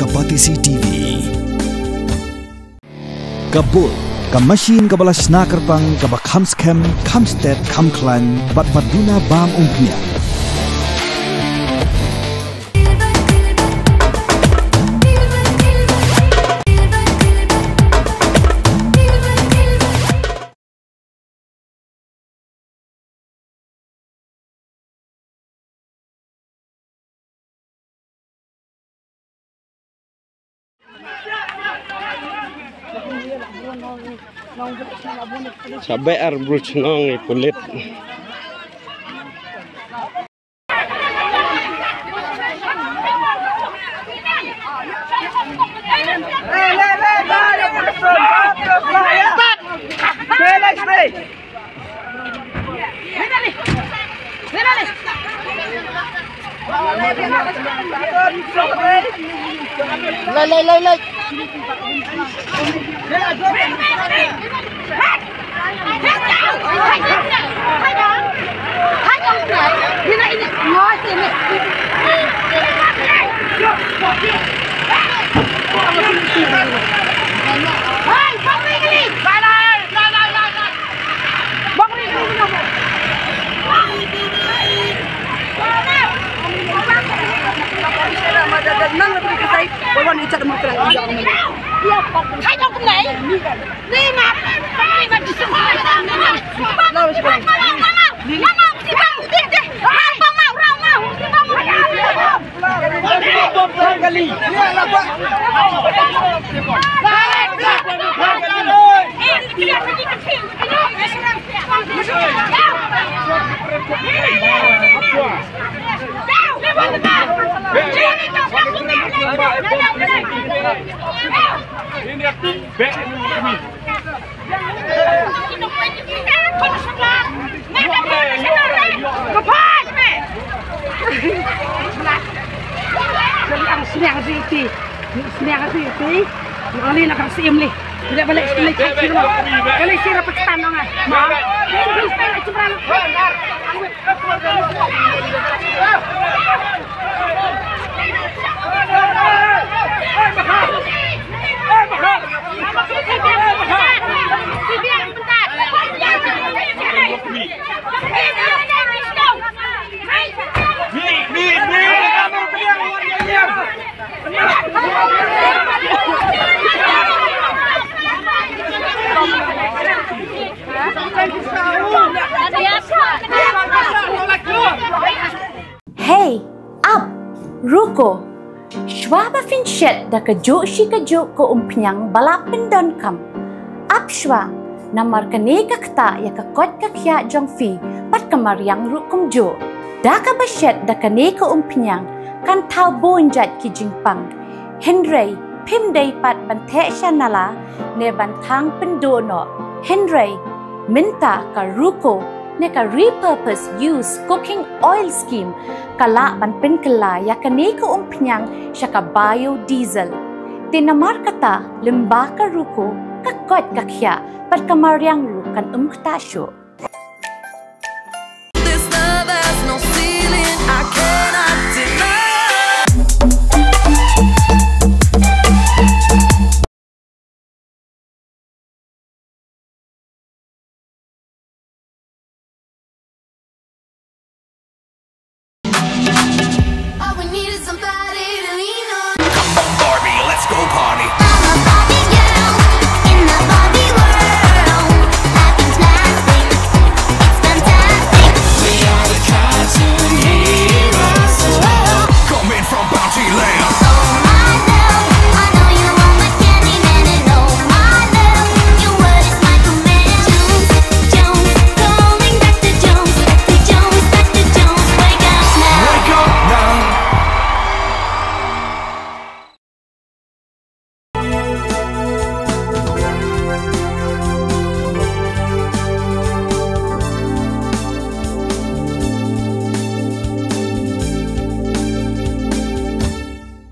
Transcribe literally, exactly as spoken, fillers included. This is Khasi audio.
Ka Batesi T V. Ka bul, ka machine kaba la shna kyrpang, kaba kham skhem, kham stet, kham khlaiñ, bad ba duna bam umphniang. Sa beh ar brul chnong i pulit. Lai, lai, lai, lai. Sniang si ti, sniang si ti. Ngali na kang sim li. Bila balik sini kai sini. Kali sira Pakistan dong ah. Ma. Hey, ap, ruko. Shuwa ba phin shet da kajuh shi kajuh ka umphniang ba la pyndonkam, ap shuwa, namar kane ka ktah ïa ka koit ka khiah jong phi bad ka mariang ruh kumjuh. Da kaba shet da kane ka umphniang kan thaw bun jait ki jingpang. Hynrei phim dei pat ban theh sha nala ne ban thang pynduh noh. Hynrei mynta ka ruko ne ka repurpose use cooking oil scheme ka lah ban pynkylla ïa kane ka umphniang sha ka biodiesel. Te namar kata lyngba ka ruko ka koit ka khiah bad ka mariang ruh kan ym ktah shuh.